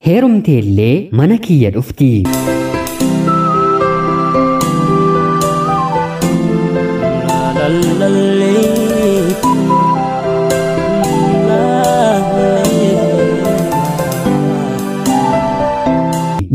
Heerumteellee mana kiyya dhufti.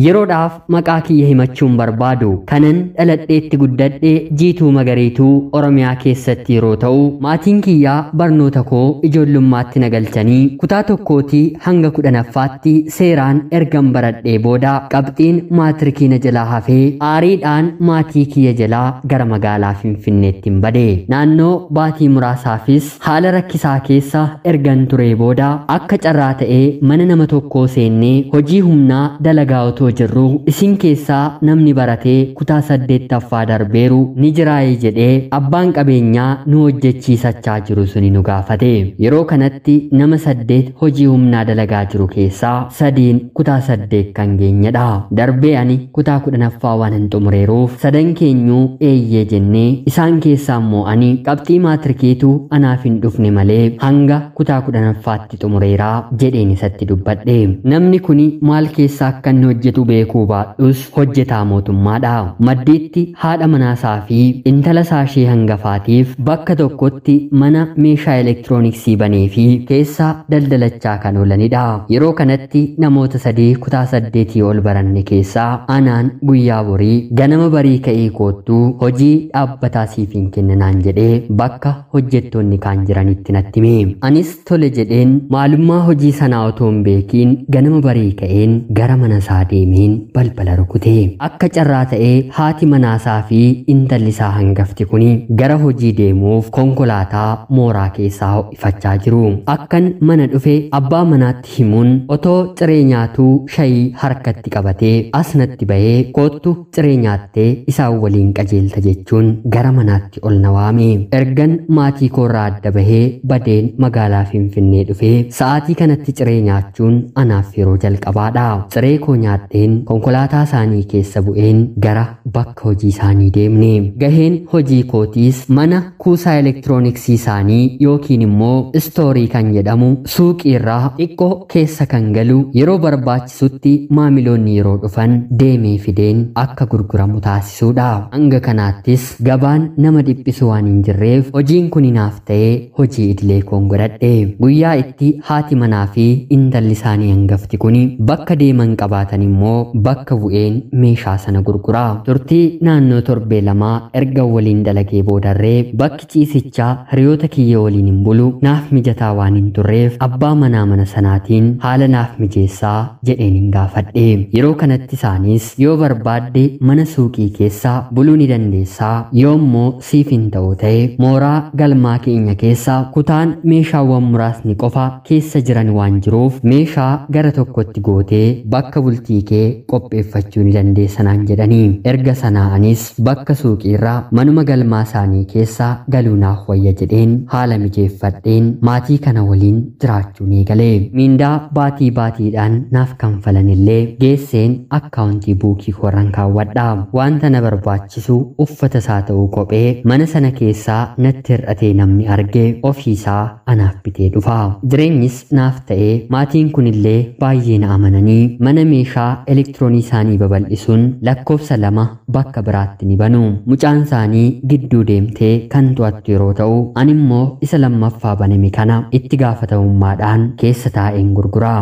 Yeroodhaaf maqaa kiyya himachuun barbaadu kanan dhaladheetti guddadhe Jiituu Magariituu Oromiyaa keessatti yeroo ta'u, maatiin kiyyaa barnoota koo ijoollummaatti na galchanii kutaa 1 hanga 10ffaatti seeraan ergan baradhee booda qabxiin maatirikii na jalaa hafee aariidhaan maatii kiyya jalaa gara magaalaa Finfinneetti hin bade. Naannoo baatii muraasaafis haala rakkisaa keessa ergan turee booda akka carraa ta'ee mana nama tokkoo seennee hojii humnaa dalagaa otoo jirru isin keessaa namni baratee kutaa 8ffaa darbeeru ni jiraayee jedhee abbaan qabeenyaa nu hojjechiisachaa jiru suni nu gaafate. Yeroo kanatti nama 8 hojii humnaa dalagaa jiru keessaa 3 kutaa 8 kan geenyedha. Darbee ani kutaa 10ffaa waan hin xumureeruuf sadan keenyuu eeyyee jennee isaan keessaa immoo ani qabxii maatirikiitu anaaf hin dhufne malee hanga kutaa 10ffaatti xumureeraa jedheen isatti dubbadhe. Namni kuni maal keessaa akka inni hojjetu beekuu baadhus hojjetaa mootummaadha. Maddiitti haadha manaasaa fi intala isaa ishee hangafaatiif bakka tokkotti mana meeshaa elektirooniksii banee fi keessa daldalachaa kan oolanidha. Yeroo kanatti namoota 3 kutaa 8 ol baranne keessaa anaan guyyaa borii ganama barii ka'ee koottuu hojii dhaabbataa siif hin kenninaan jedhee bakka hojjettoonni kaan jiranitti natti hime. Anis tole jedheen maalummaa hojii sanaa otoo hin beekiin ganama barii ka'een gara mana isaa deemeen balbala rukute. Akka carraa ta'ee haati manaasaa fi intalli isaa hangafti kuni gara hojii deemuuf konkolaataa mooraa keessaa ho'ifachaa jiru. Akkan mana dhufe abbaa manaatti himuun otoo ciree nyaatuu shayii harkatti qabatee as natti bahee koottu ciree nyaattee isaan waliin qajeelta jechuun gara manaatti ol na waame. Ergan maatii koorraa adda bahee badeen magaalaa Finfinnee dhufee sa'aatii kanatti ciree nyaachuun anaaf yeroo jalqabaadha. Ciree koo nyaadheen konkolaataa isaanii keessa bu'een gara bakka hojii isaanii deemne. Gaheen hojii kootiis mana kuusaa elektirooniksii isaanii yookiin immoo istoorii kan jedhamu suuqii irraa xiqqoo keessa kan galu yeroo barbaachisutti maamiloonni yeroo dhufan deemee fideen akka gurguramu taasisuudha. Hanga kanaattis gabaan nama dhiphisu waan hin jirreef hojiin kun naaf ta'ee hojii idilee koon godhadhe. Guyyaa itti haati manaa fi intalli isaanii hangafti kuni bakka deeman qabaatan immoo bakka bu'een meeshaa sana gurgura. Turtii naannoo torbee 2 erga waliin dalagee boodarree bakki ciisichaa hiriyoota kiyya waliin hin bulu naaf mijataa waan hin turreef abbaa manaa mana sanaatiin haala naaf mijeessaa jedheen hin gaafadhe. Yeroo kanatti isaanis yoo barbaadde mana suuqii keessaa buluu ni dandeessaa, yoo immoo siif hin ta'u ta'e mooraa galmaa keenya keessa kutaan meeshaawwan muraasni qofa keessa jiran waan jiruuf meeshaa gara tokkotti gootee bakka bultii kee qopheeffachuu ni dandeessanaan jedhanii. Erga sanaa anis bakka suuqiirraa manuma galmaa isaanii keessa galuu naaf wayya jedheen haala mijeeffadheen maatii kana waliin jiraachuu ni galee. Miindaa baatii baatiidhaan naaf kanfalanillee geesseen akkaawuntii buukii koorran kaawwadha. Wanta na barbaachisu uffata isaa ta'uu kophee mana sana keessaa natti hir'atee namni arge ofiisaa anaaf bitee dhufa. Jireenyis naaf ta'ee maatiin kunillee baay'ee na amananii mana meeshaa elektiroonii isaanii babal'isuun lakkoofsa 2 bakka biraatti ni banu. Mucaan isaanii gidduu deemtee kan to'attu yeroo ta'u ani immoo isa lammaffaa baname kana itti gaafatamummaadhaan keessa taa'een gurgura.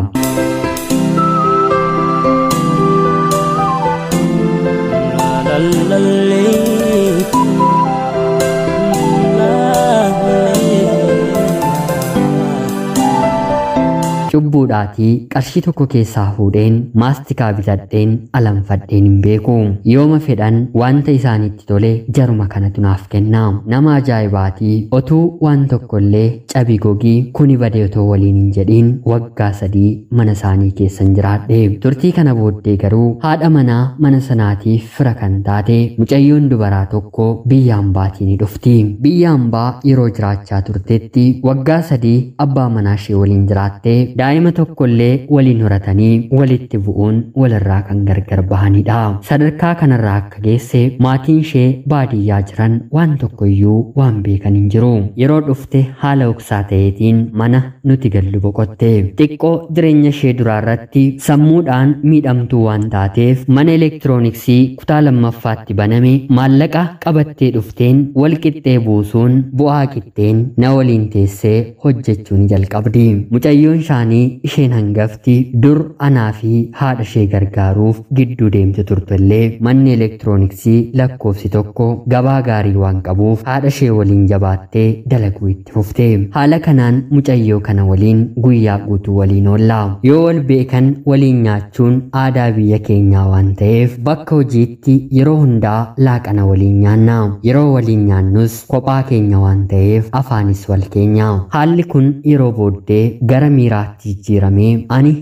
Cubbuudhaatii qarshii tokko keessaa fuudheen maastikaa bitadheen alanfadheen hin beeku. Yooma fedhan wanta isaanitti tole jaruma kanatu naaf kenna. Nama ajaa'ibaatii otuu waan tokkollee cabi gogii kuni badee otoo waliin hin jedhiin waggaa 3 mana isaanii keessan jiraadhe. Turtii kana booddee garuu haadha manaa mana sanaatiif fira kan taate mucayyoon dubaraa tokko biyya hambaatii ni dhufti. Biyya hambaa yeroo jiraachaa turtetti waggaa 3 abbaa manaa ishee waliin jiraattee daa'ima tokkollee waliin horatanii walitti bu'uun walirraa kan gargar bahanidha. Sadarkaa kanarraa akka geesse maatiin ishee baadiyyaa jiran waan tokkoyyuu waan beekan hin jiru. Yeroo dhufte haala dhoksaa ta'eetiin mana nuti gallu boqotte. Xiqqoo jireenya ishee duraarratti sammuudhaan miidhamtuu waan taateef mana elektirooniksii kutaa lammaffaatti baname maallaqa qabattee dhufteen wal qixxee buusuun bu'aa qixxeen na waliin teessee hojjechuu ni jalqabdi. Mucayyoon shaanii isheen hangafti dur anaa fi haadha ishee gargaaruuf gidduu deemte turtellee manni elektirooniksii lakkoofsi tokko gabaa gaarii waan qabuuf haadha ishee waliin jabaattee dalaguu itti fufte. Haala kanaan mucayyoo kana waliin guyyaa guutuu waliin oolla. Yoo wal beekan waliin nyaachuun aadaa biyya keenyaa waan ta'eef bakka hojiitti yeroo hundaa laaqana waliin nyaanna. Yeroo waliin nyaannus kophaa keenya waan ta'eef afaanis wal keenya. Haalli kun yeroo booddee gara miiraatti jijjiiramee ani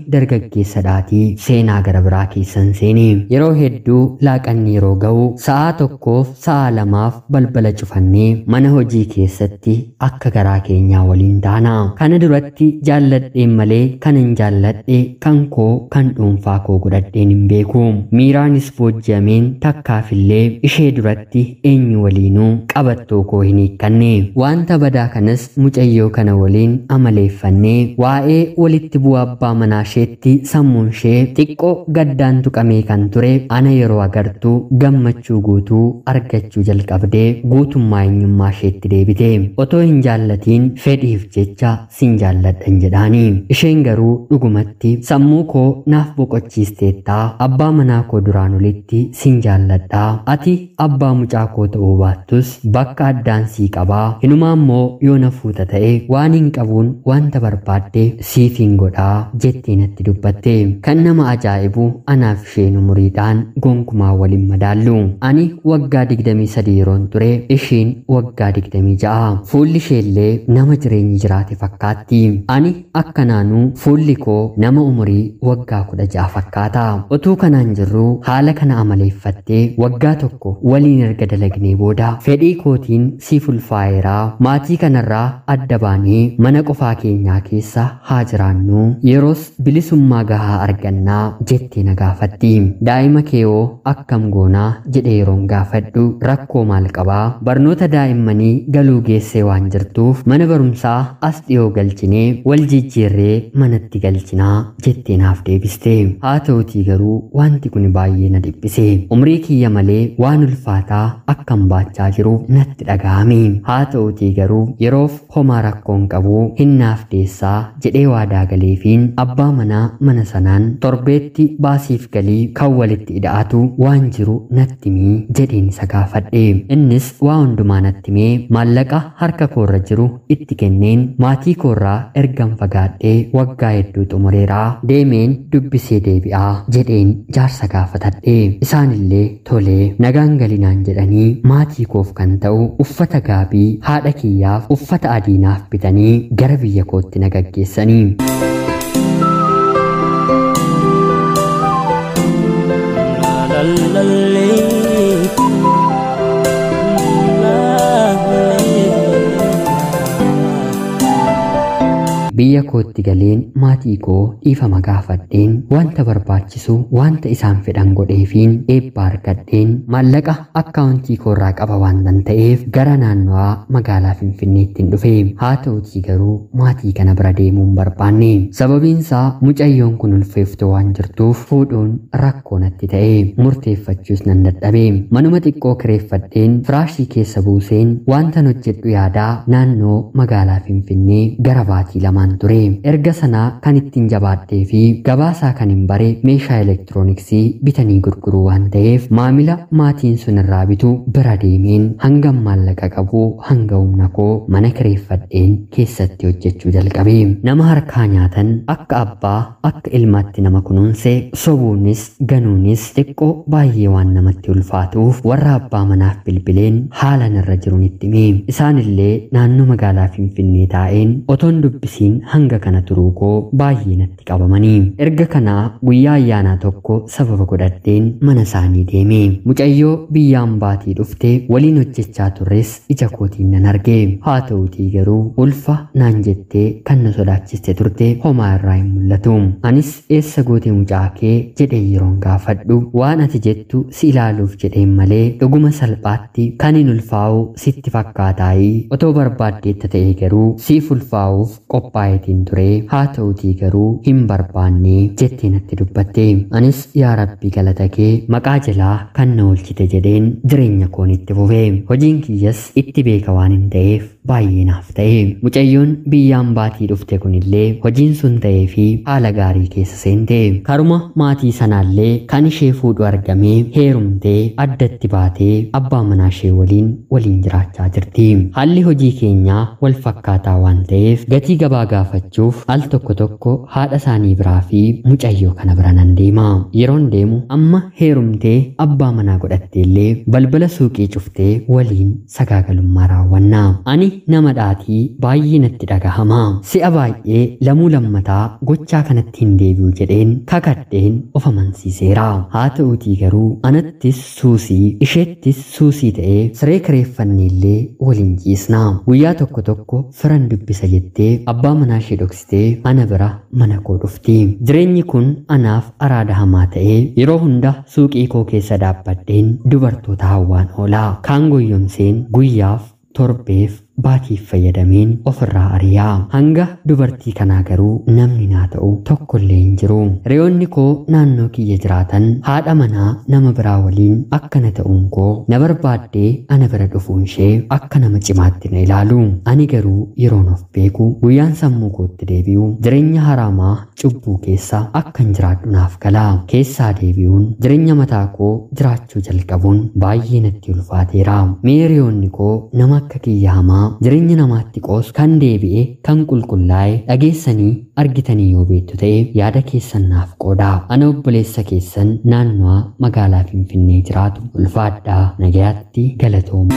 dargaggeessadhaatii seenaa gara biraa keessan seene. Yeroo hedduu laaqanni yeroo ga'u sa'a 1f sa'a 2f balbala cufannee mana hojii keessatti akka garaa keenyaa waliin taana. Kana duratti jaalladheen malee kan hin jaalladhe kan koo kan dhuunfaa koo godhadheen hin beeku. Miiraanis boojji'ameen takkaafillee ishee duratti eenyu waliinuu qabattoo koo hin hiikkanne. Wanta badaa kanas mucayyoo kana waliin amaleeffannee waa'ee walitti bu'aa abbaa manaa isheetti sammuun ishee xiqqoo gaddaan tuqamee kan ture ana yeroo agartuu gammachuu guutuu argachuu jalqabdee guutummaa eenyummaa isheetti deebite. Otoo hin jaallatiin fedhiif jecha sin jaalladhan jedhaani. Isheen garuu dhugumatti sammuu koo naaf boqochiisteettaa, abbaa manaa koo duraan olitti sin jaalladhaa, ati abbaa mucaa koo ta'uu baattus bakka addaan sii qabaa, hinumaa immoo yoo na fuuta ta'e waan hin qabuun wanta barbaadde siif hin godhaa jettee natti dubbatte. Kan nama ajaa'ibu anaaf isheen umuriidhaan gonkumaa waliin madaallu. Ani waggaa 23 yeroon ture, isheen waggaa 26. Fuulli isheellee nama jireenyi jiraate fakkaatti. Ani akkanaanuu fuulli koo nama umurii waggaa 16 fakkaata. Otuu kanaan jirru haala kana amaleeffattee waggaa tokko waliin erga dalagnee booda fedhii kootiin siif ulfaa'eeraa, maatii kanarraa adda baanee mana qofaa keenyaa keessa haa jiraannu, yeroos bilisummaa gahaa argannaa jettee na gaafatti. Daa'ima keewoo akkam goonaa jedhee yeroon gaafadhu rakkoo maal qabaa, barnoota daa'immanii galuu geessee waan jirtuuf mana barumsaa as dhiyoo galchinee wal jijjiirree manatti galchinaa jettee naaf deebiste. Haa ta'utii garuu wanti kun baay'ee na dhiphise. Umrii kiyya malee waan ulfaataa akkam baachaa jiru natti dhaga'ame. Haa ta'utii garuu yeroof homaa rakkoon qabu hin naaf deessaa jedhee waadaa galeefiin abbaa manaa mana sanaan torbeetti baasiif galii kan walitti ida'atu waan jiru natti himii jedheen isa gaafadhe. Innis waa hundumaa natti himee maallaqa harka koorra jiru itti kenneen maatii koorraa ergan fagaadhee waggaa hedduu xumureeraa deemeen dubbisee deebi'aa jedheen jaarsa gaafatadhe. Isaanillee tolee nagaan galinaan jedhanii maatii koof kan ta'u uffata gaabii haadha kiyyaaf uffata adiinaaf bitanii gara biyya kootti na gaggeessanii. Biyya kootti galeen maatii koo dhiifama gaafadheen wanta barbaachisu wanta isaan fedhan godheefiin eebba argadheen maallaqa akkaawuntii koorraa qaba waan ta'eef gara naannawaa magaalaa Finfinneetti dhufe. Haa ta'utii garuu maatii kana bira deemuun barbaanne. Sababiin isaa mucayyoon kun ulfeeftuu waan jirtuuf fuudhuun rakkoo natti ta'e, murteeffachuus nan dadhabe. Manuma xiqqoo kireeffadheen firaashii keessa buuseen wantan hojjedhu yaadaa naannoo magaalaa Finfinnee gara baatii 2 ture. Erga sanaa kan ittiin jabaadhee fi gabaasaa kan hin bare meeshaa elektirooniksii bitanii gurguruu waan ta'eef maamila maatiin sun irraa bitu bira deemeen hangam maallaqa qabu hanga humna koo mana kireeffadheen keessatti hojjechuu jalqabe. Nama harkaa nyaatan akka abbaa akka ilmaatti nama kunuunse sobuunis ganuunis xiqqoo baay'ee waan namatti ulfaatuuf warra abbaa manaaf bilbileen haalan irra jiruun itti hime. Isaanillee naannoo magaalaa Finfinnee taa'een otoon dubbisiin hanga kana turuu koo baay'ee natti qabamanii. Erga kanaa guyyaa ayyaanaa tokko sababa godhadheen mana isaanii deeme. Mucayyoo biyyaan baatii dhufte waliin hojjechaa turres ija kootiin nan arge. Haa ta'uutii garuu ulfa naan jettee kan na sodaachiste turte homaa irraa hin mul'atu. Anis eessa goote mucaa kee jedhee yeroon gaafadhu waan ati jettu si ilaaluuf jedheen malee dhuguma salphaatti kan hin ulfaa'u sitti fakkaataayii otoo barbaaddeetta ta'e garuu siif ulfaa'uuf qophaa'eetiin ture, haa ta'uutii garuu hin barbaanne jettee natti dubbatte. Anis yaa Rabbi galata kee maqaa jalaa kan na oolchite jedheen jireenya koon itti fufe. Hojiin kiyyas itti beeka waan hin ta'eef baay'ee naaf ta'e. Mucayyoon biyyaan baatii dhufte kunillee hojiin sun ta'ee fi haala gaarii keessa seente. Karuma maatii sanaallee kan ishee fuudhu argamee heerumtee addatti baatee abbaa manaa ishee waliin jiraachaa jirti. Haalli hojii keenyaa wal fakkaataa waan ta'eef gatii gabaa gaafachuuf al tokko tokko haadha isaanii biraa fi mucayyoo kana bira nan deema. Yeroon deemu amma heerumtee abbaa manaa godhattee illee balbala suuqii cuftee waliin sagaagalummaa raawwanna. Ani nama dhaatii baay'ee natti dhagahama. Si'a baay'ee lamuu lammataa gochaa kanatti hin deebi'u jedheen kakadheen of amansiiseera. Haa ta'uutii garuu anattis suusii isheettis suusii ta'ee siree kireeffanne illee waliin ciisna. Guyyaa tokko tokko firan dubbisa jettee abbaa manaa ishee dhoksitee ana bira mana koo dhufti. Jireenyi kun anaaf araada hamaa ta'ee yeroo hunda suuqii koo keessa dhaabbadheen dubartoota hawwaan oola. Kaan goyyomseen guyyaaf torbeef baatiif fayyadameen ofirraa ari'aa. Hanga dubartii kanaa garuu namni naa ta'u tokkollee hin jiru. Reyoonni koo naannoo kiyya jiraatan haadha manaa nama biraa waliin akkana ta'uun koo na barbaaddee ana bira dhufuun ishee akka nama cimaatti na ilaalu. Ani garuu yeroon of beeku guyyaan sammuu kootti deebi'u jireenya haraamaa cubbuu keessa akkan jiraadhu naaf gala. Keessaa deebi'uun jireenya mataa koo jiraachuu jalqabuun baay'ee natti ulfaateera. Mee reyoonni koo nama akka kiyya hamaa jireenya namaatti qoosu kan deebi'e kan qulqullaa'e dhageessanii argitanii yoo beektu ta'e yaada keessan naaf qoodaa. Ana obboleessa keessan naannoo magaalaa Finfinnee jiraatu ulfaadhaa nagayaatti galatooma.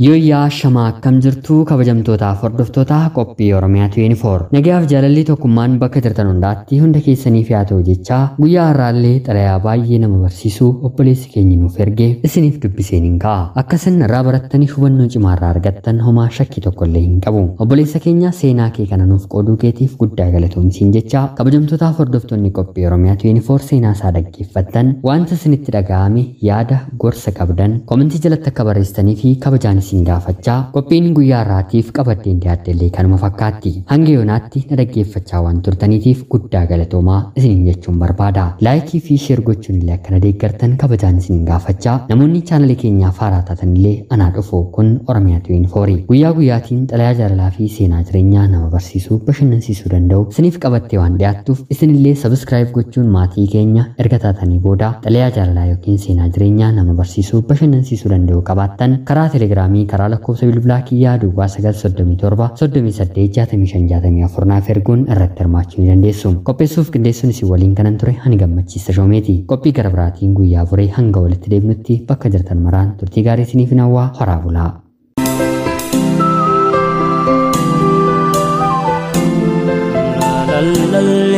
Yooyyaa shamaa akkam jirtu kabajamtootaaf hordoftoota qophii Oromiyaa 24. Nagayaaf jaalalli tokkummaan bakka jirtan hundaatti hunda keessaniif haa ta'u jechaa guyyaa har'aallee xalayaa baay'ee nama barsiisu obboleessi keenya nuuf erge isiniif dubbiseen hin ka'a. Akka isin irraa barattanii hubannoo cimaa irraa argattan homaa shakkii tokkollee hin qabu. Obboleessa keenya seenaa kee kana nuuf qooduu keetiif guddaa galatoomsiin jechaa kabajamtootaaf hordoftoonni qophii Oromiyaa 24 seenaa isaa dhaggeeffattan wanta isinitti dhaga'ame yaada gorsa qabdan komentii jalatti akka barreessitanii fi kabajaan isin gaafachaa qophiin guyyaa har'aatiif qabadheen dhiyaadde kanuma fakkaatti. Hanga yoonaatti na dhaggeeffachaa waan turtaniitiif guddaa galatoomaa isiniin jechuun barbaada. Laayikii fi sheer gochuun illee akkana deeggartan kabajaan isiniin gaafachaa namoonni chaanalii keenyaaf haaraa taatan illee anaa dhufu kun Oromiyaa 24 guyyaa guyyaatiin xalayaa jaalalaa fi seenaa jireenyaa nama barsiisuu bashannansiisuu danda'u isiniif qabattee waan dhiyaattuuf isinillee sabiskiraayib gochuun maatii keenya erga taatanii booda xalayaa jaalalaa yookiin seenaa jireenyaa nama barsiisuu bashannansiisuu danda'u qabaattan karaa telegiraamii karaa lakkoofsa bilbilaa kiyyaa duwwaa 937 38 65 64 naaf erguun irratti hirmaachuu ni dandeessu. Qopheessuuf qindeessuun isin waliin kanan ture ani Gammachiisa Shoomeeti. Qophii gara biraatiin guyyaa boree hanga walitti deebinutti bakka jirtan maraan turtii gaarii isiniif hawwaa horaa bulaa. La la la.